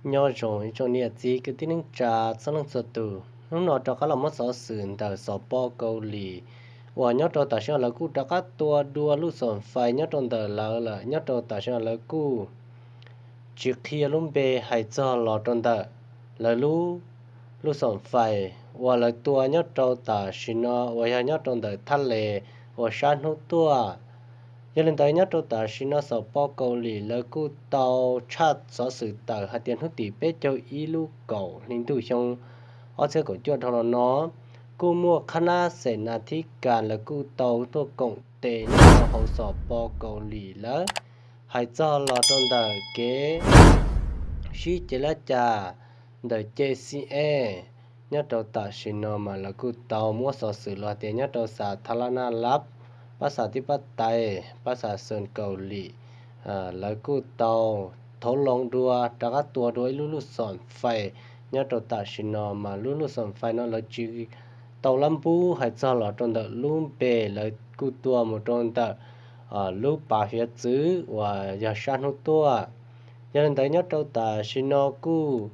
Nyob zoo ib tsoom niam txiv kwv tij neej tsa txhua leej txhua tus, hnub no rov qab los muab xov xwm ntawm xov pos Kaus Lim uas nyob rau tam sim no lawv kuj rov qab tua dua lub xoom fais nyob rau ntawm lawv lawm. Nyob rau tam sim no lawv kuj tsis qhia lub npe hais txog los rau ntawm lawv lub, lub xoom fais uas lawv tua nyob rau tam sim no uas yog nyob rau ntawm thaj les uas sab hnub tuaj. Yog li ntawd nyob rau tam sim no xov pos Kaus Lim lawv kuj tau tshaj xov xwm tawm hais tias hnub tim peb caug ib lub kaum hli ntuj xyoo ob txhiab kaum cuaj dhau los no kuj muaj qhab nab xeem nas thib kas lawv kuj tau tuaj koom tes nyob rau hauv xov pos Kaus Lim lawv hais txog los rau ntawm kev sib ces lab cas ntawm ces xi es. Nyob rau tam sim no mas lawv kuj tau muab xov xwm los tias nyob rau xav tha lab naj lab, pab xav tib pab tais, pab xav xoos Kaus Lim, lawv kuj tau thauv loo dua rov qab tua dua ib lub lub xoom fais. Nyob rau tam sim no mas lub lub xoom fais no lawv tsis tau lab npub hais txog los rau ntawm lub npe, lawv kuj tua mus rau ntawm lub pas hiav txwv uas yog sab hnub tuaj. Yog li ntawd nyob rau tam sim no kuj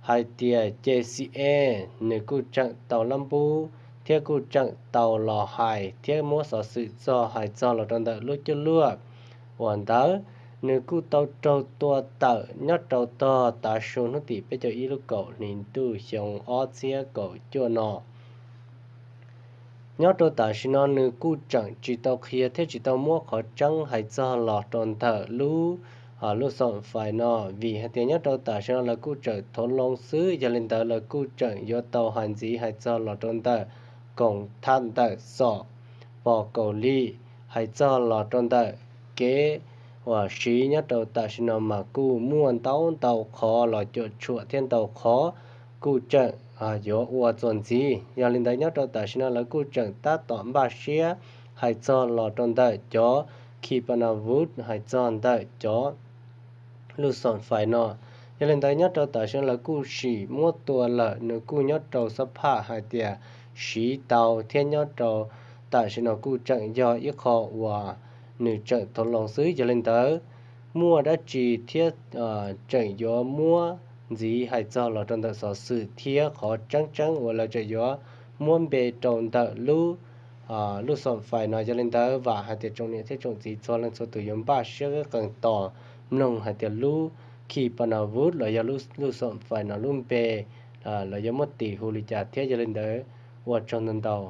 hais tias ces xi es nws kuj tseem tau lab npub thiab kuj tseem tau los hais thiab muab xov xwm txog hais txog los rau ntawm lub cuaj luaj uas ntawd nws kuj tau raug tua tawm nyob rau tog tav su hnub tim peb caug ib lub kaum hli ntuj xyoo ob txhiab kaum cuaj no. Nyob rau tam sim no nws kuj tseem tsis tau qhia thiab tsis tau muab qhov tseeb hais txog los rau ntawm lub, lub xoom fais no, vim hais tias nyob rau tam sim no lawv kuj tseem thauv loo xwb. Yog li ntawd lawv kuj tseem yuav tau hais ntxiv hais txog los rau ntawm koom thaj ntawm xov pos Kaus Lim hais txog los rau ntawm kev uas siv nyob rau tam sim no mas kuj muaj ntau ntau qhov los cuam tshuam thiab ntau qhov kuj tseem yuav ua txuas ntxiv. Yog li ntawd nyob rau tam sim no lawv kuj tseem tab tom npaj siab hais txog los rau ntawm cov khi pa na vub hais txog ntawm cov lub xoom fais no. Yog li ntawd nyob rau tam sim no lawv kuj sim muab tua lawm, nws kuj nyob rau xab phaj hais tias siv tau thiab nyob rau tam sim no kuj tseem yog ib qho uas nws tseem thauv loo xwb. Yog li ntawd muaj dab tsi thiab tseem yuav muab ntxiv hais txog los rau ntawm xov xwm thiab qhov tseeb tseeb uas lawv tseem yuav muab npe rau ntawm lub, lub xoom fais no. Yog li ntawd vam hais tias tsoom niam thiab tsoom txiv txhua leej txhua tus yuav npaj siab qees tos mloog hais tias lub khi pa na vub los yog lub xoom fais no lub npe los yuav muab tis hu li cas thiab. Yog li ntawd ua tsaug ntau ntau.